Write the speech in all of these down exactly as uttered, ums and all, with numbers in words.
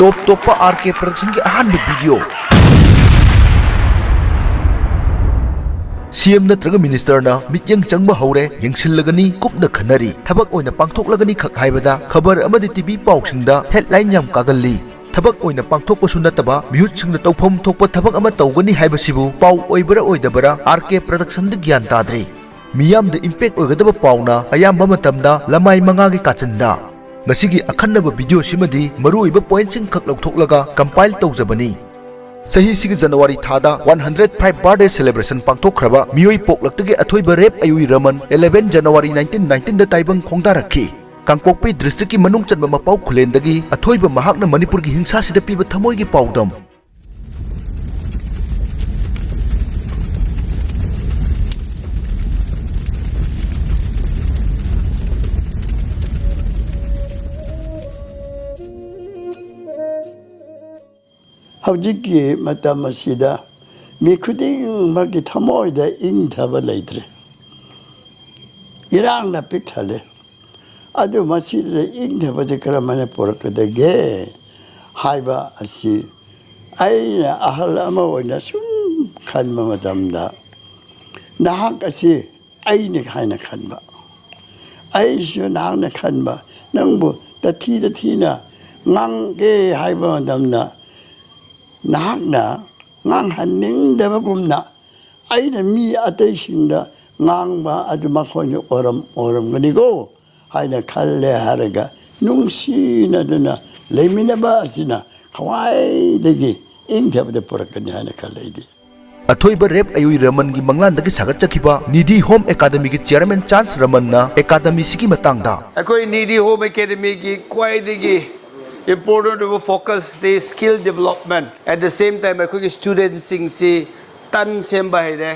ꯇꯣꯞ ꯇꯣꯞꯄ ꯑꯥꯔ ꯀꯦ ꯄ꯭ꯔꯗꯛꯁꯟꯒꯤ ꯑꯍꯥꯟꯕ ꯚꯤꯗꯤꯑꯣ꯫ ꯁꯤ ꯑꯦꯝ ꯅꯠꯇ꯭ꯔꯒ ꯃꯤꯅꯤꯁꯇꯔꯅ ꯃꯤꯠꯌꯦꯡ ꯆꯪꯕ ꯍꯧꯔꯦ, ꯌꯦꯡꯁꯤꯜꯂꯒꯅꯤ, ꯀꯨꯞꯅ ꯈꯟꯅꯔꯤ꯫ ꯊꯕꯛ ꯑꯣꯏꯅ ꯄꯥꯡꯊꯣꯛꯂꯒꯅꯤ ꯈꯛ ꯍꯥꯏꯕꯗ ꯈꯕꯔ ꯑꯃꯗꯤ ꯇꯤ ꯚꯤ ꯄꯥꯎꯁꯤꯡꯗ ꯍꯦꯗꯂꯥꯏꯟ ꯌꯥꯝ ꯀꯥꯒꯜꯂꯤ꯫ ꯊꯕꯛ ꯑꯣꯏꯅ ꯄꯥꯡꯊꯣꯛꯄꯁꯨ ꯅꯠꯇꯕ ꯃꯤꯍꯨꯠꯁꯤꯡꯅ ꯇꯧꯐꯝ ꯊꯣꯛꯄ ꯊꯕꯛ ꯑꯃ ꯇꯧꯒꯅꯤ ꯍꯥꯏꯕꯁꯤꯕꯨ ꯄꯥꯎ ꯑꯣꯏꯕꯔꯥ ꯑꯣꯏꯗꯕꯔꯥ ꯑꯥꯔ ꯀꯦ ꯄ꯭ꯔꯗꯛꯁꯟꯗ ꯒ꯭ꯌꯥꯟ ꯇꯥꯗ꯭ꯔꯤ꯫ ꯃꯤꯌꯥꯝꯗ ꯏꯝꯄꯦꯛ ꯑꯣꯏꯒꯗꯕ ꯄꯥꯎꯅ ꯑꯌꯥꯝꯕ ꯃꯇꯝꯗ ꯂꯃꯥꯏ ꯃꯉꯥꯒꯤ ꯀꯥꯆꯤꯟꯗ꯫ ꯉꯁꯤꯒꯤ ꯑꯈꯟꯅꯕ ꯚꯤꯗꯤꯑꯣꯁꯤꯃꯗꯤ ꯃꯔꯨꯑꯣꯏꯕ ꯄꯣꯏꯟꯠꯁꯤꯡꯈꯛ ꯂꯧꯊꯣꯛꯂꯒ ꯀꯝꯄꯥꯏꯜ ꯇꯧꯖꯕꯅꯤ꯫ ꯆꯍꯤꯁꯤꯒꯤ ꯖꯅꯋꯥꯔꯤ ꯊꯥꯗ one hundred five birthday celebration ꯄꯥꯡꯊꯣꯛꯈ꯭ꯔꯕ ꯃꯤꯑꯣꯏ ꯄꯣꯛꯂꯛꯇꯒꯤ ꯑꯊꯣꯏꯕ ꯔꯦꯞ ꯑꯌꯨꯏ ꯔꯃꯟ, ꯏꯂꯦꯚꯦꯟ ꯖꯅꯋꯥꯔꯤ ꯅꯥꯏꯟꯇꯤꯟ ꯅꯥꯏꯟꯇꯤꯟꯗ ꯇꯥꯏꯕꯪ ꯈꯣꯡꯗꯥꯔꯛꯈꯤ꯫ ꯀꯥꯡꯄꯣꯛꯄꯤ ꯗꯤꯁꯇ꯭ꯔꯤꯛꯀꯤ ꯃꯅꯨꯡ ꯆꯟꯕ ꯃꯄꯥꯎ ꯈꯨꯂꯦꯟꯗꯒꯤ ꯑꯊꯣꯏꯕ ꯃꯍꯥꯛꯅ ꯃꯅꯤꯄꯨꯔꯒꯤ ꯍꯤꯡꯁꯥꯁꯤꯗ ꯄꯤꯕ ꯊꯃꯣꯏꯒꯤ ꯄꯥꯎꯗꯝ꯫ ꯍꯧꯖꯤꯛꯀꯤ ꯃꯇꯝ ꯑꯁꯤꯗ ꯃꯤ ꯈꯨꯗꯤꯡꯃꯛꯀꯤ ꯊꯃꯣꯏꯗ ꯏꯪꯊꯕ ꯂꯩꯇ꯭ꯔꯦ꯫ ꯏꯔꯥꯡꯅ ꯄꯤꯛ ꯊꯜꯂꯦ꯫ ꯑꯗꯨ ꯃꯁꯤꯗ ꯏꯪꯊꯕꯁꯦ ꯀꯔꯝꯍꯥꯏꯅ ꯄꯨꯔꯛꯀꯗꯒꯦ ꯍꯥꯏꯕ ꯑꯁꯤ ꯑꯩꯅ ꯑꯍꯜ ꯑꯃ ꯑꯣꯏꯅ ꯁꯨꯝ ꯈꯟꯕ ꯃꯇꯝꯗ, ꯅꯍꯥꯛ ꯑꯁꯤ ꯑꯩꯅꯤ ꯍꯥꯏꯅ ꯈꯟꯕ, ꯑꯩꯁꯨ ꯅꯍꯥꯛꯅ ꯈꯟꯕ, ꯅꯪꯕꯨ ꯇꯊꯤ ꯇꯊꯤꯅ ꯉꯥꯡꯒꯦ ꯍꯥꯏꯕ ꯃꯇꯝꯗ, ꯅꯍꯥꯛꯅ ꯉꯥꯡꯍꯟꯅꯤꯡꯗꯕꯒꯨꯝꯅ ꯑꯩꯅ ꯃꯤ ꯑꯇꯩꯁꯤꯡꯗ ꯉꯥꯡꯕ ꯑꯗꯨ ꯃꯈꯣꯏꯅ ꯑꯣꯏꯔꯝ-, ꯑꯣꯏꯔꯝꯒꯅꯤꯀꯣ ꯍꯥꯏꯅ ꯈꯜꯂꯦ ꯍꯥꯏꯔꯒ ꯅꯨꯡꯁꯤꯅꯗꯨꯅ ꯂꯩꯃꯤꯟꯅꯕ ꯑꯁꯤꯅ ꯈ꯭ꯋꯥꯏꯗꯒꯤ ꯏꯪꯊꯕꯗ ꯄꯨꯔꯛꯀꯅꯤ ꯍꯥꯏꯅ ꯈꯜꯂꯦ ꯑꯩꯗꯤ꯫ ꯑꯊꯣꯏꯕ ꯔꯦꯞ ꯑꯌꯨꯏ ꯔꯃꯟꯒꯤ ꯃꯪꯂꯥꯟꯗꯒꯤ ꯁꯥꯒꯠꯆꯈꯤꯕ ꯅꯤꯙꯤ ꯍꯣꯝ ꯑꯦꯀꯥꯗꯃꯤꯒꯤ ꯆꯤꯌꯔꯃꯦꯟ ꯆꯥꯟꯁ ꯔꯃꯟꯅ ꯑꯦꯀꯥꯗꯃꯤꯁꯤꯒꯤ ꯃꯇꯥꯡꯗ꯫ ꯑꯩꯈꯣꯏ ꯅꯤꯙꯤ ꯍꯣꯝ ꯑꯦꯀꯥꯗꯃꯤꯒꯤ ꯈ꯭ꯋꯥꯏꯗꯒꯤ ꯏꯝꯄꯣꯔꯇꯦꯟ ꯑꯣꯏꯕ ꯐꯣꯀꯁꯇꯤ ꯁ꯭ꯀꯤꯜ ꯗꯤꯕꯂꯞꯃꯦꯟ꯫ ꯑꯦꯠ ꯗ ꯁꯦꯝ ꯇꯥꯏꯝ ꯑꯩꯈꯣꯏꯒꯤ ꯁ꯭ꯇꯨꯗꯦꯟꯁꯤꯡꯁꯤ ꯇꯟ ꯁꯦꯝꯕ ꯍꯩꯔꯦ,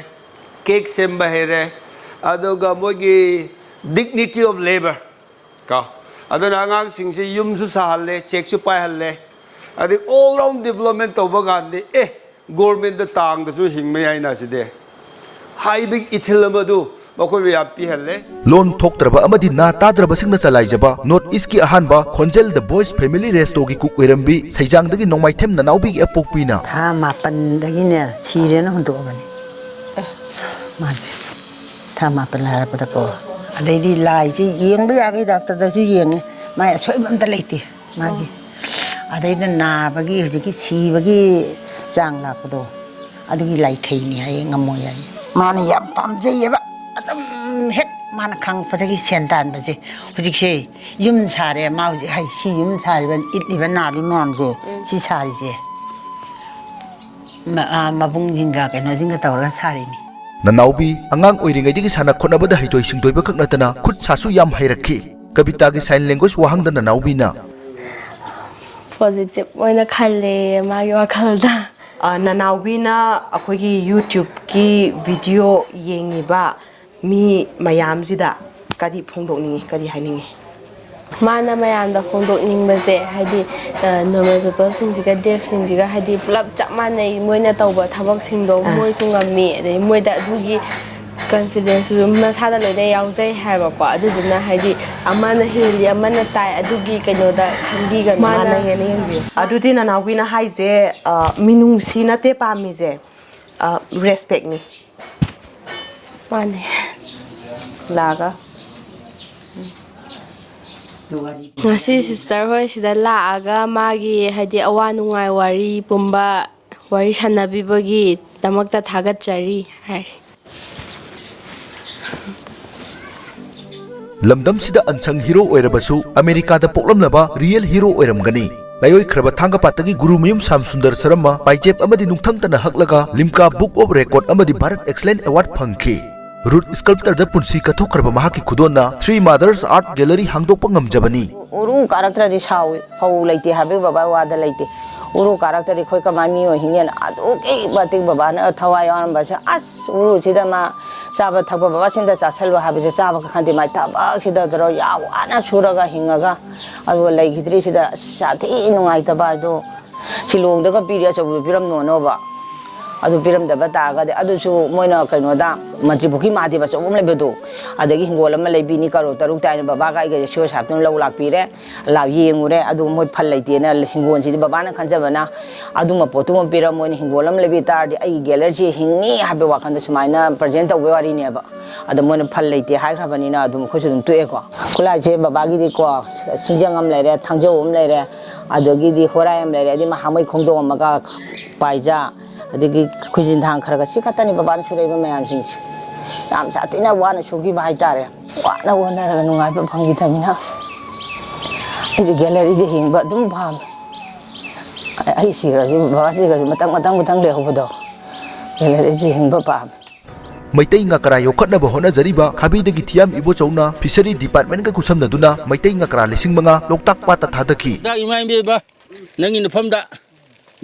ꯀꯦꯛ ꯁꯦꯝꯕ ꯍꯩꯔꯦ, ꯑꯗꯨꯒ ꯃꯣꯏꯒꯤ ꯗꯤꯒꯅꯤꯇꯤ ꯑꯣꯐ ꯂꯦꯕꯔ ꯀꯣ꯫ ꯑꯗꯨꯅ ꯑꯉꯥꯡꯁꯤꯡꯁꯤ ꯌꯨꯝꯁꯨ ꯁꯥꯍꯜꯂꯦ, ꯆꯦꯛꯁꯨ ꯄꯥꯏꯍꯜꯂꯦ꯫ ꯑꯗꯩ ꯑꯣꯜ ꯔꯥꯎꯟ ꯗꯤꯕꯂꯞꯃꯦꯟ ꯇꯧꯕ ꯀꯥꯟꯗ, ꯑꯦ, ꯒꯣꯔꯃꯦꯟꯗ ꯇꯥꯡꯗꯁꯨ ꯍꯤꯡꯕ ꯌꯥꯏꯅ ꯁꯤꯗꯤ ꯍꯥꯏꯕꯒꯤ ꯏꯊꯤꯜ ꯑꯃꯗꯨ ꯃꯈꯣꯏꯕꯨ ꯌꯥꯝ ꯄꯤꯍꯜꯂꯦ꯫ ꯂꯣꯟ ꯊꯣꯛꯇ꯭ꯔꯕ ꯑꯃꯗꯤ ꯅꯥ ꯇꯥꯗ꯭ꯔꯕꯁꯤꯡꯅ ꯆꯂꯥꯏꯖꯕ ꯅꯣꯔꯠ ꯏꯁꯀꯤ ꯑꯍꯥꯟꯕ ꯈꯣꯟꯖꯦꯜ ꯗ ꯚꯣꯏꯁ ꯐꯦꯃꯤꯂꯤ ꯔꯦꯁꯇꯣꯒꯤ ꯀꯨꯛ ꯑꯣꯏꯔꯝꯕꯤ ꯁꯩꯖꯥꯡꯗꯒꯤ ꯅꯣꯡꯃꯥꯏꯊꯦꯝ ꯅꯅꯥꯎꯕꯤꯒꯤ ꯑꯄꯣꯛꯄꯤꯅ ꯊꯥ ꯃꯥꯄꯟꯗꯒꯤꯅꯦ ꯁꯤꯔꯦꯅ ꯍꯨꯟꯗꯣꯛꯑꯕꯅꯤ꯫ ꯑꯦ, ꯃꯥꯁꯦ ꯊꯥ ꯃꯥꯄꯟ ꯍꯥꯏꯔꯛꯄꯗꯀꯣ꯫ ꯑꯗꯩꯗꯤ ꯂꯥꯏꯁꯦ ꯌꯦꯡꯕ ꯌꯥꯒꯦ ꯗꯥꯛꯇꯔꯗꯁꯨ ꯌꯦꯡꯉꯦ, ꯃꯥꯏ ꯑꯁꯣꯏꯕ ꯑꯝꯇ ꯂꯩꯇꯦ ꯃꯥꯒꯤ꯫ ꯑꯗꯩꯗ ꯅꯥꯕꯒꯤ ꯍꯧꯖꯤꯛꯀꯤ ꯁꯤꯕꯒꯤ ꯆꯥꯡ ꯂꯥꯛꯄꯗꯣ, ꯑꯗꯨꯒꯤ ꯂꯥꯏꯊꯩꯅꯤ ꯍꯥꯏꯌꯦ, ꯉꯝꯃꯣꯏ ꯍꯥꯏꯌꯦ꯫ ꯃꯥꯅ ꯌꯥꯝ ꯄꯥꯝꯖꯩꯌꯦꯕ, ꯑꯗꯨꯝ ꯍꯦꯛ ꯃꯥꯅ ꯈꯪꯉꯛꯄꯗꯒꯤ ꯁꯦꯟ ꯇꯥꯟꯕꯁꯦ꯫ ꯍꯧꯖꯤꯛꯁꯦ ꯌꯨꯝ ꯁꯥꯔꯦ ꯃꯥ ꯍꯧꯖꯤꯛ, ꯍꯥꯏ, ꯁꯤ ꯌꯨꯝ ꯁꯥꯔꯤꯕ, ꯏꯠꯂꯤꯕ ꯅꯥꯜꯂꯤ ꯃꯌꯥꯝꯁꯦ, ꯁꯤ ꯁꯥꯔꯤꯁꯦ ꯃ-, ꯑ, ꯃꯕꯨꯡꯁꯤꯡꯒ ꯀꯩꯅꯣꯁꯤꯡꯒ ꯇꯧꯔꯒ ꯁꯥꯔꯤꯅꯤ꯫ ꯅꯅꯥꯎꯕꯤ ꯑꯉꯥꯡ ꯑꯣꯏꯔꯤꯉꯩꯗꯒꯤ ꯁꯥꯟꯅ ꯈꯣꯠꯅꯕꯗ ꯍꯩꯊꯣꯏ ꯁꯤꯡꯊꯣꯏꯕ ꯈꯛ ꯅꯠꯇꯅ ꯈꯨꯠ ꯁꯥꯁꯨ ꯌꯥꯝ ꯍꯩꯔꯛꯈꯤ꯫ ꯀꯕꯤꯇꯥꯒꯤ ꯁꯥꯏꯟ ꯂꯦꯡꯒ꯭ꯋꯦꯖ ꯋꯥꯍꯪꯗ ꯅꯅꯥꯎꯕꯤꯅ ꯄꯣꯖꯤꯇꯤꯚ ꯑꯣꯏꯅ ꯈꯜꯂꯦ ꯃꯥꯒꯤ ꯋꯥꯈꯜꯗ꯫ ꯑ, ꯅꯅꯥꯎꯕꯤꯅ ꯑꯩꯈꯣꯏꯒꯤ ꯌꯨꯇ꯭ꯌꯨꯕꯀꯤ ꯚꯤꯗꯤꯑꯣ ꯌꯦꯡꯉꯤꯕ ꯃꯤ ꯃꯌꯥꯝꯁꯤꯗ ꯀꯔꯤ ꯐꯣꯡꯗꯣꯛꯅꯤꯡꯉꯤ, ꯀꯔꯤ ꯍꯥꯏꯅꯤꯡꯉꯤ? ꯃꯥꯅ ꯃꯌꯥꯝꯗ ꯐꯣꯡꯗꯣꯛꯅꯤꯡꯕꯁꯦ, ꯍꯥꯏꯗꯤ, ꯅꯣꯔꯃꯦꯜ ꯄꯤꯄꯜꯁꯤꯡꯁꯤꯒ ꯗꯦꯐꯁꯤꯡꯁꯤꯒ, ꯍꯥꯏꯗꯤ, ꯄꯨꯂꯞ ꯆꯞ ꯃꯥꯟꯅꯩ, ꯃꯣꯏꯅ ꯇꯧꯕ ꯊꯕꯛꯁꯤꯡꯗꯣ ꯃꯣꯏꯁꯨ ꯉꯝꯃꯤ, ꯑꯗꯩ ꯃꯣꯏꯗ ꯑꯗꯨꯒꯤ ꯀꯟꯐꯤꯗꯦꯟꯁꯁꯨ ꯑꯗꯨꯝ ꯃꯁꯥꯗ ꯂꯣꯏꯅ ꯌꯥꯎꯖꯩ ꯍꯥꯏꯕꯀꯣ꯫ ꯑꯗꯨꯗꯨꯅ, ꯍꯥꯏꯗꯤ, ꯑꯃꯅ ꯍꯦꯜꯂꯤ, ꯑꯃꯅ ꯇꯥꯏ, ꯑꯗꯨꯒꯤ ꯀꯩꯅꯣꯗ ꯈꯟꯕꯤꯒꯅꯨ꯫ ꯃꯥꯅ ꯍꯦꯟꯅ ꯌꯦꯡꯕꯤꯌꯨ꯫ ꯑꯗꯨꯗꯤ ꯅꯅꯥꯎꯕꯤꯅ ꯍꯥꯏꯁꯦ, ꯑ, ꯃꯤꯅꯨꯡꯁꯤ ꯅꯠꯇꯦ ꯄꯥꯝꯃꯤꯁꯦ, ꯑ, ꯔꯦꯁꯄꯦꯛꯅꯤ꯫ ꯃꯥꯅꯦ꯫ ꯂꯥꯛꯑꯒ꯫ ꯉꯁꯤ ꯁꯤꯁꯇꯔ ꯍꯣꯏ ꯁꯤꯗ ꯂꯥꯛꯑꯒ ꯃꯥꯒꯤ, ꯍꯥꯏꯗꯤ, ꯑꯋꯥ ꯅꯨꯡꯉꯥꯏ ꯋꯥꯔꯤ ꯄꯨꯝꯕ ꯋꯥꯔꯤ ꯁꯥꯟꯅꯕꯤꯕꯒꯤꯗꯃꯛꯇ ꯊꯥꯒꯠꯆꯔꯤ ꯍꯥꯏ꯫ ꯂꯝꯗꯝꯁꯤꯗ ꯑꯟꯁꯪ ꯍꯤꯔꯣ ꯑꯣꯏꯔꯕꯁꯨ ꯑꯃꯦꯔꯤꯀꯥꯗ ꯄꯣꯛꯂꯝꯂꯕ ꯔꯤꯌꯦꯜ ꯍꯤꯔꯣ ꯑꯣꯏꯔꯝꯒꯅꯤ꯫ ꯂꯥꯏꯑꯣꯏꯈ꯭ꯔꯕ ꯊꯥꯡꯒꯄꯥꯠꯇꯒꯤ ꯒꯨꯔꯨꯃꯌꯨꯝ ꯁ꯭ꯌꯥꯝ ꯁꯨꯟꯗꯔ ꯁꯔꯃ ꯄꯥꯏꯖꯦꯞ ꯑꯃꯗꯤ ꯅꯨꯡꯊꯪꯇꯅ ꯍꯛꯂꯒ ꯂꯤꯝꯀꯥ ꯕꯨꯛ ꯑꯣꯐ ꯔꯦꯀꯣꯔꯗ ꯑꯃꯗꯤ ꯚꯥꯔꯠ ꯑꯦꯛꯁꯂꯦꯟ ꯑꯦꯋꯥꯔꯗ ꯐꯪꯈꯤ꯫ ꯔꯨꯠ ꯁ꯭ꯀꯜꯞꯇꯔꯗ ꯄꯨꯟꯁꯤ ꯀꯠꯊꯣꯛꯈ꯭ꯔꯕ ꯃꯍꯥꯛꯀꯤ ꯈꯨꯗꯣꯜꯅ ꯊ꯭ꯔꯤ ꯃꯥꯗꯔꯁ ꯑꯥꯔꯠ ꯒꯦꯂꯔꯤ ꯍꯥꯡꯗꯣꯛꯄ ꯉꯝꯖꯕꯅꯤ꯫ ꯎꯔꯨ ꯀꯥꯔꯛꯇ꯭ꯔꯗꯤ ꯁꯥꯎꯏ, ꯐꯧ ꯂꯩꯇꯦ ꯍꯥꯏꯕꯒꯤ ꯕꯕꯥ ꯋꯥꯗ ꯂꯩꯇꯦ꯫ ꯎꯔꯨ ꯀꯥꯔꯛꯇ꯭ꯔꯗꯤ ꯑꯩꯈꯣꯏ ꯀꯃꯥꯏ ꯃꯤ ꯑꯣꯏꯍꯤꯡꯒꯦꯅ ꯑꯗꯨꯛꯀꯤ ꯃꯇꯤꯛ ꯕꯕꯥꯅ ꯊꯋꯥꯏ ꯌꯥꯎꯔꯝꯕꯁꯦ꯫ ꯑꯁ, ꯎꯔꯨꯁꯤꯗ ꯃꯥ ꯆꯥꯕ ꯊꯛꯄ ꯕꯕꯥ ꯁꯤꯝꯇ ꯆꯥꯁꯜꯂꯨ ꯍꯥꯏꯕꯁꯦ ꯆꯥꯕ ꯈꯪꯗꯦ꯫ ꯃꯥꯏ ꯊꯕꯛꯁꯤꯗ ꯇꯧꯔ ꯌꯥꯝ ꯋꯥꯅ ꯁꯨꯔꯒ ꯍꯤꯡꯉꯒ ꯑꯗꯨꯒ ꯂꯩꯈꯤꯗ꯭ꯔꯤꯁꯤꯗ ꯑꯁ, ꯌꯥꯝ ꯊꯤ ꯅꯨꯡꯉꯥꯏꯇꯕ ꯍꯥꯏꯗꯣ꯫ ꯁꯤꯂꯣꯡꯗꯒ ꯄꯤꯔꯤ ꯑꯆꯧꯕꯗꯨ ꯄꯤꯔꯝꯅꯣꯅꯣꯕ꯫ ꯑꯗꯨ ꯄꯤꯔꯝꯗꯕ ꯇꯥꯔꯒꯗꯤ, ꯑꯗꯨꯁꯨ ꯃꯣꯏꯅ ꯀꯩꯅꯣꯗ, ꯃꯟꯇ꯭ꯔꯤ ꯄꯨꯈ꯭ꯔꯤ ꯃꯍꯥꯗꯦꯕ ꯑꯆꯧꯕ ꯑꯃ ꯂꯩꯕꯗꯣ, ꯑꯗꯒꯤ ꯍꯤꯡꯒꯣꯜ ꯑꯃ ꯂꯩꯕꯤꯅꯤ ꯀꯔꯣꯔ ꯇꯔꯨꯛ ꯇꯥꯏꯅ ꯕꯕꯥꯒ ꯑꯩꯒ ꯁꯤ ꯑꯣ ꯁꯥꯍꯦꯕꯇꯨꯅ ꯂꯧ ꯂꯥꯛꯄꯤꯔꯦ, ꯂꯥꯛ ꯌꯦꯡꯉꯨꯔꯦ꯫ ꯑꯗꯨ ꯃꯣꯏ ꯐꯜ ꯂꯩꯇꯦꯅ ꯍꯤꯡꯒꯣꯜꯁꯤꯗꯤ ꯕꯕꯥꯅ ꯈꯟꯖꯕꯅ ꯑꯗꯨꯝꯕ ꯄꯣꯠꯇꯨ ꯑꯃ ꯄꯤꯔꯝꯃꯣꯏꯅ, ꯍꯤꯡꯒꯣꯜ ꯑꯃ ꯂꯩꯕꯤ ꯇꯥꯔꯗꯤ ꯑꯩꯒꯤ ꯒꯦꯂꯔꯤꯁꯤ ꯍꯤꯡꯅꯤ ꯍꯥꯏꯕ ꯋꯥꯈꯜꯗ ꯁꯨꯃꯥꯏꯅ ꯄ꯭ꯔꯖꯦꯟ ꯇꯧꯕꯒꯤ ꯋꯥꯔꯤꯅꯦꯕ꯫ ꯑꯗꯣ ꯃꯣꯏꯅ ꯐꯜ ꯂꯩꯇꯦ ꯍꯥꯏꯈ꯭ꯔꯕꯅꯤꯅ ꯑꯗꯨꯝ ꯑꯩꯈꯣꯏꯁꯨ ꯑꯗꯨꯝ ꯇꯣꯛꯑꯦꯀꯣ꯫ ꯈꯨꯠꯂꯥꯏꯁꯦ ꯕꯕꯥꯒꯤꯗꯤꯀꯣ, ꯁꯤꯡꯖꯪ ꯑꯃ ꯂꯩꯔꯦ, ꯊꯥꯡꯖꯧ ꯑꯃ ꯂꯩꯔꯦ, ꯑꯗꯒꯤꯗꯤ ꯍꯣꯔꯥꯏ ꯑꯃ ꯂꯩꯔꯦ, ꯑꯗꯩ ꯃꯍꯥꯃꯩ ꯈꯣꯡꯗꯣꯝ ꯑꯃꯒ ꯄꯥꯏꯖꯥ, ꯑꯗꯒꯤ ꯈꯨꯖꯤꯟ ꯊꯥꯡ ꯈꯔ ꯈꯔ, ꯁꯤ ꯈꯛꯇꯅꯤ ꯕꯕꯥꯅ ꯁꯨꯔꯛꯏꯕ ꯃꯌꯥꯝꯁꯤꯡꯁꯦ꯫ ꯌꯥꯝ ꯁꯥꯊꯤꯅ ꯋꯥꯅ ꯁꯨꯈꯤꯕ ꯍꯥꯏꯇꯥꯔꯦ꯫ ꯋꯥꯅ ꯍꯣꯠꯅꯔꯒ ꯅꯨꯡꯉꯥꯏꯕ ꯐꯪꯈꯤꯗꯕꯅꯤꯅ ꯑꯩꯒꯤ ꯒꯦꯂꯔꯤꯁꯦ ꯍꯤꯡꯕ ꯑꯗꯨꯝ ꯄꯥꯝꯃꯦ꯫ ꯑꯩ ꯁꯤꯈ꯭ꯔꯁꯨ, ꯕꯕꯥ ꯁꯤꯈ꯭ꯔꯁꯨ ꯃꯊꯪ, ꯃꯊꯪ, ꯃꯊꯪ ꯂꯩꯍꯧꯕꯗꯣ, ꯒꯦꯂꯔꯤꯁꯦ ꯍꯤꯡꯕ ꯄꯥꯝꯃꯦ꯫ ꯃꯩꯇꯩ ꯉꯀ꯭ꯔꯥ ꯌꯣꯛꯈꯠꯅꯕ ꯍꯣꯠꯅꯖꯔꯤꯕ ꯈꯥꯕꯤꯗꯒꯤ ꯊꯤꯌꯥꯝ ꯏꯕꯣꯆꯧꯅ ꯐꯤꯁꯔꯤ ꯗꯤꯄꯥꯔꯠꯃꯦꯟꯠꯀ ꯈꯨꯠꯁꯝꯅꯗꯨꯅ ꯃꯩꯇꯩ ꯉꯀ꯭ꯔꯥ ꯂꯤꯁꯤꯡ ꯃꯉꯥ ꯂꯣꯛꯇꯥꯛ ꯄꯥꯠꯇ ꯊꯥꯗꯈꯤ꯫ ꯏꯃꯥ ꯏꯕꯦꯝꯃ, ꯅꯪꯒꯤ ꯅꯐꯝꯗ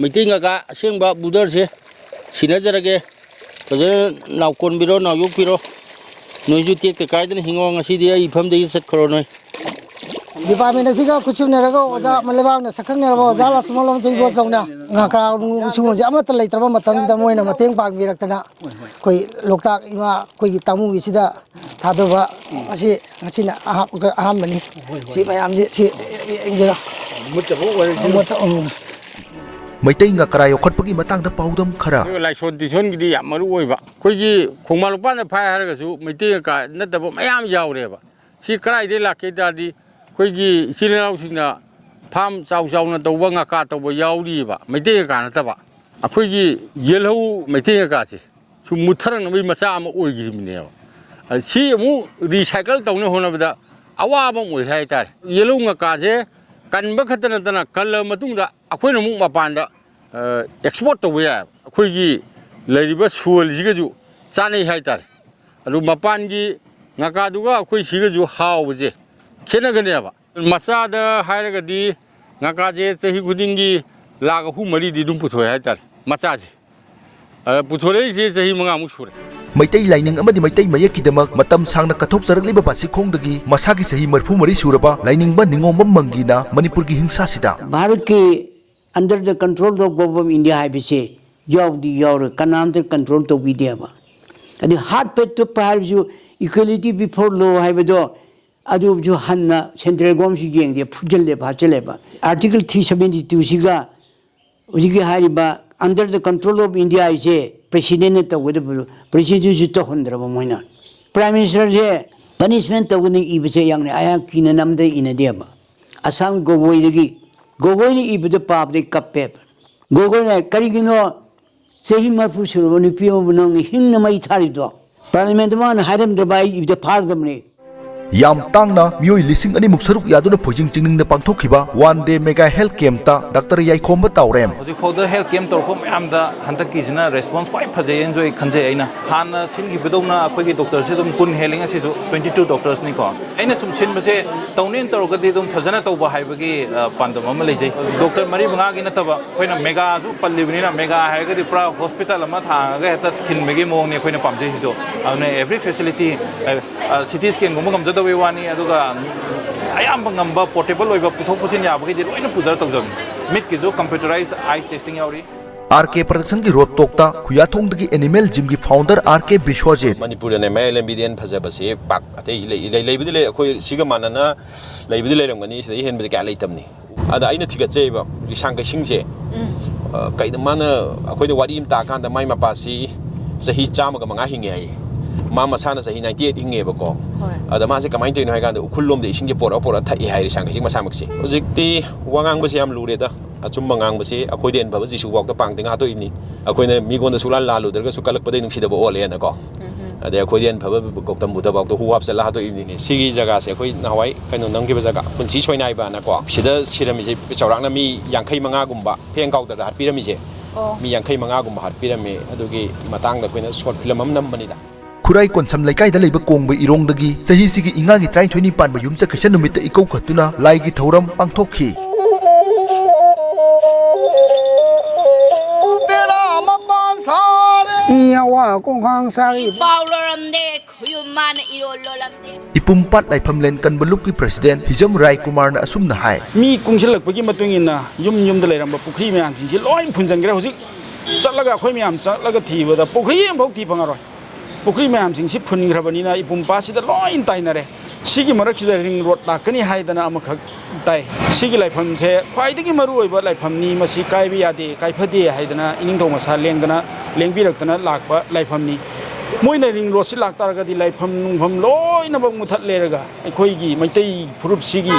ꯃꯩꯇꯩ ꯉꯀꯥ ꯑꯁꯦꯡꯕ ꯕꯨꯗꯔꯁꯦ ꯁꯤꯟꯅꯖꯔꯒꯦ꯫ ꯐꯖꯅ ꯅꯥꯎꯀꯣꯟꯕꯤꯔꯣ, ꯅꯥꯎꯌꯣꯛꯄꯤꯔꯣ꯫ ꯅꯣꯏꯁꯨ ꯇꯦꯛꯇ ꯀꯥꯏꯗꯅ ꯍꯤꯡꯉꯣ꯫ ꯉꯁꯤꯗꯤ ꯑꯩ ꯏꯐꯝꯗꯒꯤ ꯆꯠꯈ꯭ꯔꯣ ꯅꯣꯏ꯫ ꯗꯤꯄꯥꯔꯠꯃꯦꯟ ꯑꯁꯤꯒ ꯈꯨꯠꯁꯝꯅꯔꯒ ꯑꯣꯖꯥ ꯂꯩꯕꯥꯛꯅ ꯁꯛꯈꯪꯅꯔꯕ ꯑꯣꯖꯥ ꯂꯥꯁꯃꯣꯂꯣꯝ ꯆꯩꯕꯣꯆꯧꯅ ꯉꯀꯥ ꯁꯤꯒꯨꯝꯕꯁꯦ ꯑꯃꯠꯇ ꯂꯩꯇ꯭ꯔꯕ ꯃꯇꯝꯁꯤꯗ ꯃꯣꯏꯅ ꯃꯇꯦꯡ ꯄꯥꯡꯕꯤꯔꯛꯇꯅ ꯑꯩꯈꯣꯏ ꯂꯣꯛꯇꯥꯛ ꯏꯃꯥ ꯑꯩꯈꯣꯏꯒꯤ ꯇꯥꯃꯨꯒꯤꯁꯤꯗ ꯊꯥꯗꯕ ꯑꯁꯤ ꯉꯁꯤꯅ ꯑꯍꯥꯟꯕꯅꯤ꯫ ꯁꯤ ꯃꯌꯥꯝꯁꯤ ꯁꯤ ꯌꯦꯡꯕꯤꯔꯣ꯫ ꯃꯩꯇꯩ ꯉꯀ꯭ꯔꯥ ꯌꯣꯛꯈꯠꯄꯒꯤ ꯃꯇꯥꯡꯗ ꯄꯥꯎꯗꯝ ꯈꯔ꯫ ꯂꯥꯏꯁꯣꯟ ꯇꯤꯁꯣꯟꯒꯤꯗꯤ ꯌꯥꯝ ꯃꯔꯨ ꯑꯣꯏꯕ꯫ ꯑꯩꯈꯣꯏꯒꯤ ꯈꯣꯡꯕꯥꯟ ꯂꯨꯄꯥꯟꯗ ꯐꯥꯏ ꯍꯥꯏꯔꯒꯁꯨ ꯃꯩꯇꯩ ꯉꯀꯥ ꯅꯠꯇꯕ ꯃꯌꯥꯝ ꯌꯥꯎꯔꯦꯕ꯫ ꯁꯤ ꯀꯗꯥꯏꯗꯒꯤ ꯂꯥꯛꯀꯦ ꯍꯥꯏ ꯇꯥꯔꯗꯤ ꯑꯩꯈꯣꯏꯒꯤ ꯏꯆꯤꯜ ꯏꯅꯥꯎꯁꯤꯡꯅ ꯐꯥꯝ ꯆꯥꯎ ꯆꯥꯎꯅ ꯇꯧꯕ ꯉꯀꯥ ꯇꯧꯕ ꯌꯥꯎꯔꯤꯑꯕ, ꯃꯩꯇꯩ ꯉꯀꯥ ꯅꯠꯇꯕ꯫ ꯑꯩꯈꯣꯏꯒꯤ ꯌꯦꯜꯍꯧ ꯃꯩꯇꯩ ꯉꯀꯥꯁꯦ ꯁꯨꯝ ꯃꯨꯠꯊꯔꯛꯅꯕꯒꯤ ꯃꯆꯥꯛ ꯑꯃ ꯑꯣꯏꯈ꯭ꯔꯤꯕꯅꯦꯕ꯫ ꯁꯤ ꯑꯃꯨꯛ ꯔꯤꯁꯥꯏꯀꯜ ꯇꯧꯅꯕ ꯍꯣꯠꯅꯕꯗ ꯑꯋꯥꯕ ꯑꯃ ꯑꯣꯏ ꯍꯥꯏꯇꯥꯔꯦ꯫ ꯌꯦꯜꯍꯧ ꯉꯀꯥꯁꯦ ꯀꯟꯕ ꯈꯛꯇ ꯅꯠꯇꯅ ꯀꯜꯂꯕ ꯃꯇꯨꯡꯗ ꯑꯩꯈꯣꯏꯅ ꯑꯃꯨꯛ ꯃꯄꯥꯟꯗ ꯑꯦꯛꯁꯄꯣꯔꯠ ꯇꯧꯕ ꯌꯥꯏ꯫ ꯑꯩꯈꯣꯏꯒꯤ ꯂꯩꯔꯤꯕ ꯁꯣꯏꯜꯁꯤꯒꯁꯨ ꯆꯥꯅꯩ ꯍꯥꯏꯇꯥꯔꯦ꯫ ꯑꯗꯨ ꯃꯄꯥꯟꯒꯤ ꯉꯀꯥꯗꯨꯒ ꯑꯩꯈꯣꯏ ꯁꯤꯒꯁꯨ ꯍꯥꯎꯕꯁꯦ ꯈꯦꯠꯅꯒꯅꯦꯕ꯫ ꯃꯆꯥꯗ ꯍꯥꯏꯔꯒꯗꯤ ꯉꯀꯥꯁꯦ ꯆꯍꯤ ꯈꯨꯗꯤꯡꯒꯤ ꯂꯥꯈ ꯑꯍꯨꯝ ꯃꯔꯤꯗꯤ ꯑꯗꯨꯝ ꯄꯨꯊꯣꯛꯑꯦ ꯍꯥꯏꯇꯥꯔꯦ, ꯃꯆꯥꯁꯦ꯫ ꯑꯗ ꯄꯨꯊꯣꯔꯛꯏꯁꯦ ꯆꯍꯤ ꯃꯉꯥꯃꯨꯛ ꯁꯨꯔꯦ꯫ ꯃꯩꯇꯩ ꯂꯥꯏꯅꯤꯡ ꯑꯃꯗꯤ ꯃꯩꯇꯩ ꯃꯌꯦꯛꯀꯤꯗꯃꯛ ꯃꯇꯝ ꯁꯥꯡꯅ ꯀꯠꯊꯣꯛꯆꯔꯛꯂꯤꯕ ꯕꯥꯁꯤꯈꯣꯡꯗꯒꯤ ꯃꯁꯥꯒꯤ ꯆꯍꯤ ꯃꯔꯤꯐꯨ ꯃꯔꯤ ꯁꯨꯔꯕ ꯂꯥꯏꯅꯤꯡꯕ ꯅꯤꯉꯣꯝꯕꯝ ꯃꯪꯒꯤꯅ ꯃꯅꯤꯄꯨꯔꯒꯤ ꯍꯤꯡꯁꯥꯁꯤꯗ꯫ ꯚꯥꯔꯠꯀꯤ Under the Control of Government of India ꯍꯥꯏꯕꯁꯤ ꯌꯥꯎꯗꯤ ꯌꯥꯎꯔꯣꯏ, ꯀꯅꯥꯝꯇ ꯀꯟꯇ꯭ꯔꯣꯜ ꯇꯧꯕꯤꯗꯦꯕ꯫ ꯑꯗꯩ ꯍꯥꯔꯠ ꯕꯤꯠ ꯇꯨꯞꯄ ꯍꯥꯏꯕꯁꯨ, ꯏꯀ꯭ꯋꯦꯂꯤꯇꯤ ꯕꯤꯐꯣꯔ ꯂꯣ ꯍꯥꯏꯕꯗꯣ, ꯑꯗꯨꯁꯨ ꯍꯟꯅ ꯁꯦꯟꯇ꯭ꯔꯦꯜ ꯒꯣꯔꯃꯦꯟꯁꯨ ꯌꯦꯡꯗꯦ, ꯐꯨꯖꯜꯂꯦꯕ, ꯍꯥꯠꯆꯜꯂꯦꯕ꯫ ꯑꯥꯔꯇꯤꯀꯜ ꯊ꯭ꯔꯤ ꯁꯕꯦꯟꯇꯤ ꯇꯨꯁꯤꯒ ꯍꯧꯖꯤꯛꯀꯤ ꯍꯥꯏꯔꯤꯕ under the control of India ꯍꯥꯏꯁꯦ ꯄ꯭ꯔꯦꯁꯤꯗꯦꯟꯅ ꯇꯧꯒꯗꯕꯗꯣ ꯄ꯭ꯔꯦꯁꯤꯗꯦꯟꯁꯨ ꯇꯧꯍꯟꯗ꯭ꯔꯕ ꯃꯣꯏꯅ꯫ ꯄ꯭ꯔꯥꯏꯝ ꯃꯤꯅꯤꯁꯇꯔꯁꯦ ꯄꯅꯤꯁꯃꯦꯟ ꯇꯧꯒꯅꯤ ꯏꯕꯁꯦ ꯌꯥꯝꯅ ꯑꯩꯍꯥꯛ ꯀꯤꯅ ꯅꯝꯗ ꯏꯅꯗꯦꯕ꯫ ꯑꯁꯥꯝ ꯒꯣꯒꯣꯏꯗꯒꯤ, ꯒꯣꯒꯣꯏꯅ ꯏꯕꯗ ꯄꯥꯕꯗꯩ ꯀꯞꯄꯦꯕ꯫ ꯒꯣꯒꯣꯏꯅ ꯀꯔꯤꯒꯤꯅꯣ ꯆꯍꯤ ꯃꯔꯤꯐꯨ ꯁꯨꯔꯕ ꯅꯨꯄꯤ ꯑꯃꯕꯨ ꯅꯪꯅ ꯍꯤꯡꯅ ꯃꯩ ꯊꯥꯔꯤꯕꯗꯣ? ꯄꯥꯔꯂꯤꯌꯥꯃꯦꯟꯠꯇ ꯃꯥꯅ ꯍꯥꯏꯔꯝꯗ꯭ꯔꯕ ꯑꯩ ꯏꯕꯗ ꯐꯥꯔꯗꯕꯅꯤ꯫ ꯌꯥꯝ ꯇꯥꯡꯅ ꯃꯤꯑꯣꯏ ꯂꯤꯁꯤꯡ ꯑꯅꯤꯃꯨꯛ ꯁꯔꯨꯛ ꯌꯥꯗꯨꯅ ꯐꯣꯏꯖꯤꯡ ꯆꯤꯡꯅꯤꯡꯅ ꯄꯥꯡꯊꯣꯛꯈꯤꯕ ꯋꯥꯟ ꯗꯦ ꯃꯦꯒꯥ ꯍꯦꯜꯊ ꯀꯦꯝꯞꯇ ꯗꯥꯛꯇꯔ ꯌꯥꯏꯈꯣꯝꯕ ꯇꯥꯎꯔꯦꯝ꯫ ꯍꯧꯖꯤꯛꯐꯥꯎꯗ ꯍꯦꯜꯊ ꯀꯦꯝꯞ ꯇꯧꯔꯛꯄ ꯃꯌꯥꯝꯗ ꯍꯟꯗꯛꯀꯤꯁꯤꯅ ꯔꯦꯁꯄꯣꯟꯁ ꯈ꯭ꯋꯥꯏ ꯐꯖꯩꯅꯁꯨ ꯑꯩ ꯈꯟꯖꯩ꯫ ꯑꯩꯅ ꯍꯥꯟꯅ ꯁꯤꯟꯈꯤꯕꯗꯧꯅ ꯑꯩꯈꯣꯏꯒꯤ ꯗꯣꯛꯇꯔꯁꯦ ꯑꯗꯨꯝ ꯀꯨꯟ ꯍꯦꯜꯂꯤ, ꯉꯁꯤꯁꯨ twenty two doctors ꯅꯤꯀꯣ꯫ ꯑꯩꯅ ꯁꯨꯝ ꯁꯤꯟꯕꯁꯦ ꯇꯧꯅꯦꯅ ꯇꯧꯔꯒꯗꯤ ꯑꯗꯨꯝ ꯐꯖꯅ ꯇꯧꯕ ꯍꯥꯏꯕꯒꯤ, ꯑ, ꯄꯥꯟꯗꯝ ꯑꯃ ꯂꯩꯖꯩ꯫ ꯗꯣꯛꯇꯔ ꯃꯔꯤ ꯃꯉꯥꯒꯤ ꯅꯠꯇꯕ, ꯑꯩꯈꯣꯏꯅ ꯃꯦꯒꯥꯁꯨ ꯄꯜꯂꯤꯕꯅꯤꯅ, ꯃꯦꯒꯥ ꯍꯥꯏꯔꯒꯗꯤ ꯄꯨꯔꯥ ꯍꯣꯁꯄꯤꯇꯥꯜ ꯑꯃ ꯊꯥꯡꯉꯒ ꯍꯦꯛꯇ ꯊꯤꯟꯕꯒꯤ ꯃꯑꯣꯡꯅꯤ ꯑꯩꯈꯣꯏꯅ ꯄꯥꯝꯖꯩꯁꯤꯁꯨ꯫ ꯑꯗꯨꯅ every facility, ꯑ, ꯑ, ꯁꯤ ꯇꯤ ꯁ꯭ꯀꯦꯟꯒꯨꯝꯕ ꯉꯝꯖꯗꯕꯩ ꯋꯥꯅꯤ, ꯑꯗꯨꯒ ꯑꯌꯥꯝꯕ ꯉꯝꯕ ꯄꯣꯔꯇꯦꯕꯜ ꯑꯣꯏꯕ ꯄꯨꯊꯣꯛ ꯄꯨꯁꯤꯟ ꯌꯥꯕꯈꯩꯗꯤ ꯂꯣꯏꯅ ꯄꯨꯖꯔ ꯇꯧꯖꯕꯅꯤ꯫ ꯃꯤꯠꯀꯤꯁꯨ computerized eye testing ꯌꯥꯎꯔꯤ꯫ ꯑꯥꯔ ꯀꯦ ꯄ꯭ꯔꯗꯛꯁꯟꯒꯤ ꯔꯣꯗ ꯇꯣꯛꯇ ꯈꯨꯌꯥꯊꯣꯡꯗꯒꯤ ꯑꯦꯅꯤꯃꯦꯜ ꯖꯤꯝꯒꯤ ꯐꯥꯎꯟꯗꯔ ꯑꯥꯔ ꯀꯦ ꯕꯤꯁ꯭ꯋꯖꯤꯠ꯫ ꯃꯅꯤꯄꯨꯔꯗꯅꯦ ꯃꯌꯥꯏ ꯂꯝꯕꯤꯗ ꯍꯦꯟꯅ ꯐꯖꯕꯁꯦ ꯄꯥꯛ ꯑꯇꯩ ꯂꯩ-, ꯂꯩ-, ꯂꯩꯕꯨꯗꯤ ꯂꯩ, ꯑꯩꯈꯣꯏ ꯁꯤꯒ ꯃꯥꯟꯅꯅ ꯂꯩꯕꯨꯗꯤ ꯂꯩꯔꯝꯒꯅꯤ, ꯁꯤꯗꯩ ꯍꯦꯟꯕꯗꯤ ꯀꯌꯥ ꯂꯩꯇꯕꯅꯤ꯫ ꯑꯗ ꯑꯩꯅ ꯊꯤꯒꯠꯆꯩꯕ ꯔꯤꯁꯥꯡ ꯀꯩꯁꯤꯡꯁꯦ, ꯎꯝ꯫ ꯑ, ꯀꯩꯅꯣ ꯃꯥꯅ ꯑꯩꯈꯣꯏꯗ ꯋꯥꯔꯤ ꯑꯃ ꯇꯥꯀꯥꯟꯗ ꯃꯥꯏ ꯃꯄꯥꯁꯤ ꯆꯍꯤ ꯆꯥꯝꯃꯒ ꯃꯉꯥ ꯍꯤꯡꯉꯦ ꯍꯥꯏꯌꯦ꯫ ꯃꯥ ꯃꯁꯥꯅ ꯆꯍꯤ ninety eight ꯍꯤꯡꯉꯦꯕꯀꯣ꯫ ꯍꯣꯏ꯫ ꯑꯗ ꯃꯥꯁꯦ ꯀꯃꯥꯏꯅ ꯇꯧꯔꯤꯅꯣ ꯍꯥꯏ ꯀꯥꯟꯗ ꯎꯈ꯭ꯔꯨꯜ ꯂꯣꯝꯗ ꯏꯁꯤꯡꯁꯦ ꯄꯣꯔꯛꯑ ꯄꯣꯔꯛꯑ ꯊꯛꯑꯦ ꯍꯥꯏ ꯔꯤꯁꯥꯡ ꯀꯩꯁꯤꯡ ꯃꯁꯥꯃꯛꯁꯦ꯫ ꯍꯧꯖꯤꯛꯇꯤ ꯋꯥ ꯉꯥꯡꯕꯁꯦ ꯌꯥꯝ ꯂꯨꯔꯦꯗ꯫ ꯑꯆꯨꯝꯕ ꯉꯥꯡꯕꯁꯦ ꯑꯩꯈꯣꯏꯗꯤ ꯍꯦꯟꯅ ꯐꯕ ꯖꯤꯁꯨ ꯐꯥꯎꯗ ꯄꯥꯡꯗ ꯉꯥꯛꯇꯣꯛꯏꯕꯅꯤ꯫ ꯑꯩꯈꯣꯏꯅ ꯃꯤꯉꯣꯟꯗ ꯁꯨꯛꯂꯥꯟ ꯂꯥꯜꯂꯨꯗ꯭ꯔꯒꯁꯨ ꯀꯜꯂꯛꯄꯗꯩ ꯅꯨꯡꯁꯤꯗꯕ ꯑꯣꯜꯂꯦꯅꯀꯣ꯫ ꯎꯝ꯫ ꯑꯗꯩ ꯑꯩꯈꯣꯏꯗꯤ ꯍꯦꯟꯅ ꯐꯕ ꯒꯧꯇꯝ ꯕꯨꯙ ꯐꯥꯎꯗ ꯍꯨ ꯍꯥꯞꯆꯜꯂ ꯍꯥꯠꯇꯣꯛꯏꯕꯅꯤꯅꯦ꯫ ꯁꯤꯒꯤ ꯖꯒꯥꯁꯦ ꯑꯩꯈꯣꯏ ꯅꯍꯥꯟꯋꯥꯏ ꯀꯩꯅꯣ ꯅꯝꯈꯤꯕ ꯖꯒꯥ, ꯄꯨꯟꯁꯤ ꯁꯣꯏꯅꯥꯏꯕꯅꯀꯣ꯫ ꯁꯤꯗ ꯁꯤꯔꯝꯃꯤꯁꯦ ꯆꯥꯎꯔꯥꯛꯅ ꯃꯤ ꯌꯥꯡꯈꯩ ꯃꯉꯥꯒꯨꯝꯕ, ꯐꯦꯡ ꯀꯥꯎꯗꯔꯗ ꯍꯥꯠꯄꯤꯔꯝꯃꯤꯁꯦ꯫ ꯑꯣ꯫ ꯃꯤ ꯌꯥꯡꯈꯩ ꯃꯉꯥꯒꯨꯝꯕ ꯍꯥꯠꯄꯤꯔꯝꯃꯦ꯫ ꯑꯗꯨꯒꯤ ꯃꯇꯥꯡꯗ ꯑꯩꯈꯣꯏꯅ ꯁꯣꯔꯠ ꯐꯤꯂꯝ ꯑꯃ ꯅꯝꯕꯅꯤꯗ꯫ ꯈꯨꯔꯥꯏ ꯀꯣꯟꯁꯝ ꯂꯩꯀꯥꯏꯗ ꯂꯩꯕ ꯀꯣꯡꯕ ꯏꯔꯣꯡꯗꯒꯤ ꯆꯍꯤꯁꯤꯒꯤ ꯏꯉꯥꯒꯤ ꯇꯔꯥꯅꯤꯊꯣꯏꯅꯤ ꯄꯥꯟꯕ ꯌꯨꯝꯁꯀꯩꯁ ꯅꯨꯃꯤꯠꯇ ꯏꯀꯧꯈꯠꯇꯨꯅ ꯂꯥꯏꯒꯤ ꯊꯧꯔꯝ ꯄꯥꯡꯊꯣꯛꯈꯤ꯫ ꯏ ꯑꯋꯥ ꯈꯣꯡꯈꯥꯡ ꯁꯥꯔꯤ꯫ ꯄꯥꯎ ꯂꯣꯏꯔꯝꯗꯦ, ꯈꯨꯌꯨꯝ ꯃꯥꯅ ꯏꯔꯣꯜ ꯂꯣꯜꯂꯝꯗꯦ꯫ ꯏꯄꯨꯝꯄꯥꯠ ꯂꯥꯏꯐꯝꯂꯦꯟ ꯀꯟꯕ ꯂꯨꯞꯀꯤ ꯄ꯭ꯔꯁꯤꯗꯦꯟ ꯍꯤꯖꯝ ꯔꯥꯏ ꯀꯨꯃꯥꯔꯅ ꯑꯁꯨꯝꯅ ꯍꯥꯏ꯫ ꯃꯤ ꯀꯨꯡꯁꯤꯜꯂꯛꯄꯒꯤ ꯃꯇꯨꯡ ꯏꯟꯅ ꯌꯨꯝ ꯌꯨꯝꯗ ꯂꯩꯔꯝꯕ ꯄꯨꯈ꯭ꯔꯤ ꯃꯌꯥꯝꯁꯤꯡꯁꯤ ꯂꯣꯏ ꯐꯨꯟꯖꯟꯈ꯭ꯔꯦ꯫ ꯍꯧꯖꯤꯛ ꯆꯠꯂꯒ, ꯑꯩꯈꯣꯏ ꯃꯌꯥꯝ ꯆꯠꯂꯒ ꯊꯤꯕꯗ ꯄꯨꯈ꯭ꯔꯤ ꯑꯃꯐꯥꯎ ꯊꯤ ꯐꯪꯉꯔꯣꯏ꯫ ꯄꯨꯈ꯭ꯔꯤ ꯃꯌꯥꯝꯁꯤꯡꯁꯤ ꯐꯨꯟꯈ꯭ꯔꯕꯅꯤꯅ ꯏꯄꯨꯝ ꯄꯥꯁꯤꯗ ꯂꯣꯏ ꯇꯥꯏꯅꯔꯦ꯫ ꯁꯤꯒꯤ ꯃꯔꯛꯁꯤꯗ ring road ꯂꯥꯛꯀꯅꯤ ꯍꯥꯏꯗꯅ ꯑꯃꯈꯛ ꯇꯥꯏ꯫ ꯁꯤꯒꯤ ꯂꯥꯏꯐꯝꯁꯦ ꯈ꯭ꯋꯥꯏꯗꯒꯤ ꯃꯔꯨꯑꯣꯏꯕ ꯂꯥꯏꯐꯝꯅꯤ, ꯃꯁꯤ ꯀꯥꯏꯕ ꯌꯥꯗꯦ, ꯀꯥꯏꯐꯗꯦ ꯍꯥꯏꯗꯅ ꯏꯅꯤꯡꯊꯧ ꯃꯁꯥ ꯂꯦꯡꯗꯅ, ꯂꯦꯡꯕꯤꯔꯛꯇꯅ ꯂꯥꯛꯄ ꯂꯥꯏꯐꯝꯅꯤ꯫ ꯃꯣꯏꯅ ring road ꯁꯤ ꯂꯥꯛꯇꯥꯔꯒꯗꯤ ꯂꯥꯏꯐꯝ ꯅꯨꯡꯐꯝ ꯂꯣꯏꯅꯃꯛ ꯃꯨꯊꯠ ꯂꯩꯔꯒ ꯑꯩꯈꯣꯏꯒꯤ ꯃꯩꯇꯩ ꯐꯨꯔꯨꯞꯁꯤꯒꯤ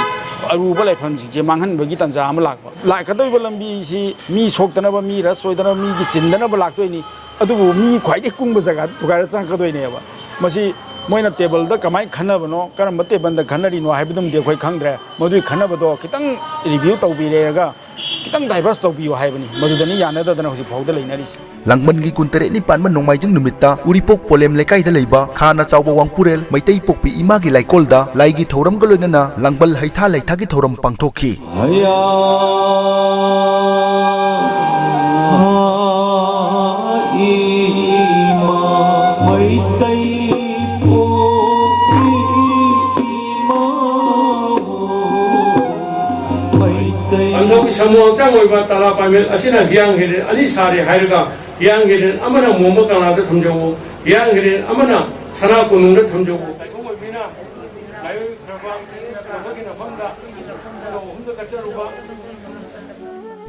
ꯑꯔꯨꯕ ꯂꯥꯏꯐꯝꯁꯤꯡꯁꯦ ꯃꯥꯡꯍꯟꯕꯒꯤ ꯇꯥꯟꯖꯥ ꯑꯃ ꯂꯥꯛꯄ꯫ ꯂꯥꯛꯀꯗꯧꯔꯤꯕ ꯂꯝꯕꯤꯁꯤ ꯃꯤ ꯁꯣꯛꯇꯅꯕ, ꯃꯤ rush ꯑꯣꯏꯗꯅꯕ, ꯃꯤꯒꯤ ꯆꯤꯟꯗꯅꯕ ꯂꯥꯛꯇꯣꯏꯅꯤ꯫ ꯑꯗꯨꯕꯨ ꯃꯤ ꯈ꯭ꯋꯥꯏꯗꯒꯤ ꯀꯨꯡꯕ ꯖꯒꯥꯗ ꯊꯨꯒꯥꯏꯔ ꯆꯪꯉꯛꯀꯗꯣꯏꯅꯦꯕ꯫ ꯃꯁꯤ ꯃꯣꯏꯅ table ꯗ ꯀꯃꯥꯏꯅ ꯈꯟꯅꯕꯅꯣ, ꯀꯔꯝꯕ table ꯗ ꯈꯟꯅꯔꯤꯅꯣ ꯍꯥꯏꯕꯗꯨꯃꯗꯤ ꯑꯩꯈꯣꯏ ꯈꯪꯗ꯭ꯔꯦ꯫ ꯃꯗꯨꯒꯤ ꯈꯟꯅꯕꯗꯣ ꯈꯤꯇꯪ review ꯇꯧꯕꯤꯔꯦꯔꯒ ꯈꯤꯇꯪ divert ꯇꯧꯕꯤꯌꯨ ꯍꯥꯏꯕꯅꯤ꯫ ꯃꯗꯨꯗꯅꯤ ꯌꯥꯅꯗꯗꯅ ꯍꯧꯖꯤꯛ ꯐꯥꯎꯗ ꯂꯩꯅꯔꯤꯁꯤ꯫ ꯂꯥꯡꯕꯟꯒꯤ ꯀꯨꯟꯇꯔꯦꯠꯅꯤ ꯄꯥꯟꯕ ꯅꯣꯡꯃꯥꯏꯖꯤꯡ ꯅꯨꯃꯤꯠꯇ ꯎꯔꯤꯄꯣꯛ ꯄꯣꯂꯦꯝ ꯂꯩꯀꯥꯏꯗ ꯂꯩꯕ ꯈꯥꯅ ꯆꯥꯎꯕ ꯋꯥꯡꯄꯨꯔꯦꯜ ꯃꯩꯇꯩ ꯄꯣꯛꯄꯤ ꯏꯃꯥꯒꯤ ꯂꯥꯏꯀꯣꯜꯗ ꯂꯥꯏꯒꯤ ꯊꯧꯔꯝꯒ ꯂꯣꯏꯅꯅ ꯂꯥꯡꯕꯜ ꯍꯩꯊꯥ ꯂꯩꯊꯥꯒꯤ ꯊꯧꯔꯝ ꯄꯥꯡꯊꯣꯛꯈꯤ꯫ ꯍꯌꯥ ꯏꯃꯥ ꯃꯩꯇꯩ ꯄꯣꯛꯄꯤ ꯏꯃꯥ ꯃꯩꯇꯩ ꯄꯥꯟꯗꯧꯒꯤ ꯁꯥꯃꯨ ꯍꯛꯆꯥꯡ ꯑꯣꯏꯕ ꯇꯔꯥ ꯄꯥꯏꯃꯦꯜ ꯑꯁꯤꯅ ꯍꯤꯌꯥꯡ ꯍꯤꯔꯦꯟ ꯑꯅꯤ ꯁꯥꯔꯦ ꯍꯥꯏꯔꯒ, ꯍꯤꯌꯥꯡ ꯍꯤꯔꯦꯟ ꯑꯃꯅ ꯃꯣꯝꯕ ꯀꯪꯂꯥꯗ ꯊꯝꯖꯧꯋꯣ, ꯍꯤꯌꯥꯡ ꯍꯤꯔꯦꯟ ꯑꯃꯅ ꯁꯅꯥ ꯀꯣꯅꯨꯡꯗ ꯊꯝꯖꯧꯋꯣ꯫ ꯂꯥꯏꯐꯝ ꯑꯣꯏꯕꯅꯤꯅ ꯂꯥꯏꯑꯣꯏꯈ꯭ꯔꯕ ꯃꯐꯝꯗ ꯃꯐꯝꯗ ꯀꯠꯆꯔꯨꯕ꯫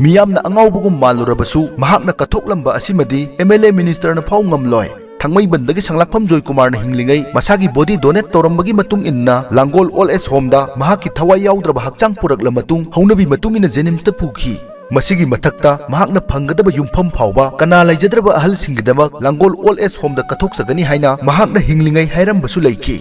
ꯃꯤꯌꯥꯝꯅ ꯑꯉꯥꯎꯕꯒꯨꯝ ꯃꯥꯜꯂꯨꯔꯕꯁꯨ, ꯃꯍꯥꯛꯅ ꯀꯠꯊꯣꯛꯂꯝꯕ ꯑꯁꯤꯃꯗꯤ M L A minister ꯅ ꯐꯥꯎ ꯉꯝꯂꯣꯏ꯫ ꯊꯥꯡꯃꯩꯕꯟꯗꯒꯤ ꯁꯪꯂꯥꯛꯐꯝ ꯖꯣꯏꯀꯨꯃꯥꯔꯅ ꯍꯤꯡꯂꯤꯉꯩ ꯃꯁꯥꯒꯤ body donate ꯇꯧꯔꯝꯕꯒꯤ ꯃꯇꯨꯡ ꯏꯟꯅ ꯂꯥꯡꯒꯣꯜ old age home ꯗ ꯃꯍꯥꯛꯀꯤ ꯊꯋꯥꯏ ꯌꯥꯎꯗ꯭ꯔꯕ ꯍꯛꯆꯥꯡ ꯄꯨꯔꯛꯂ ꯃꯇꯨꯡ ꯍꯧꯅꯕꯤ ꯃꯇꯨꯡ ꯏꯟꯅ JNIMS ꯇ ꯄꯨꯈꯤ꯫ ꯃꯁꯤꯒꯤ ꯃꯊꯛꯇ ꯃꯍꯥꯛꯅ ꯐꯪꯒꯗꯕ ꯌꯨꯝꯐꯝ ꯐꯥꯎꯕ ꯀꯅꯥ ꯂꯩꯖꯗ꯭ꯔꯕ ꯑꯍꯜꯁꯤꯡꯒꯤꯗꯃꯛ ꯂꯥꯡꯒꯣꯜ old age home ꯗ ꯀꯠꯊꯣꯛꯆꯒꯅꯤ ꯍꯥꯏꯅ ꯃꯍꯥꯛꯅ ꯍꯤꯡꯂꯤꯉꯩ ꯍꯥꯏꯔꯝꯕꯁꯨ ꯂꯩꯈꯤ꯫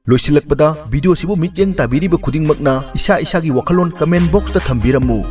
ꯂꯣꯏꯁꯤꯜꯂꯛꯄꯗ, video ꯁꯤꯕꯨ ꯃꯤꯠꯌꯦꯡ ꯇꯥꯕꯤꯔꯤꯕ ꯈꯨꯗꯤꯡꯃꯛꯅ ꯏꯁꯥ ꯏꯁꯥꯒꯤ ꯋꯥꯈꯜꯂꯣꯟ comment box ꯇ ꯊꯝꯕꯤꯔꯝꯃꯨ꯫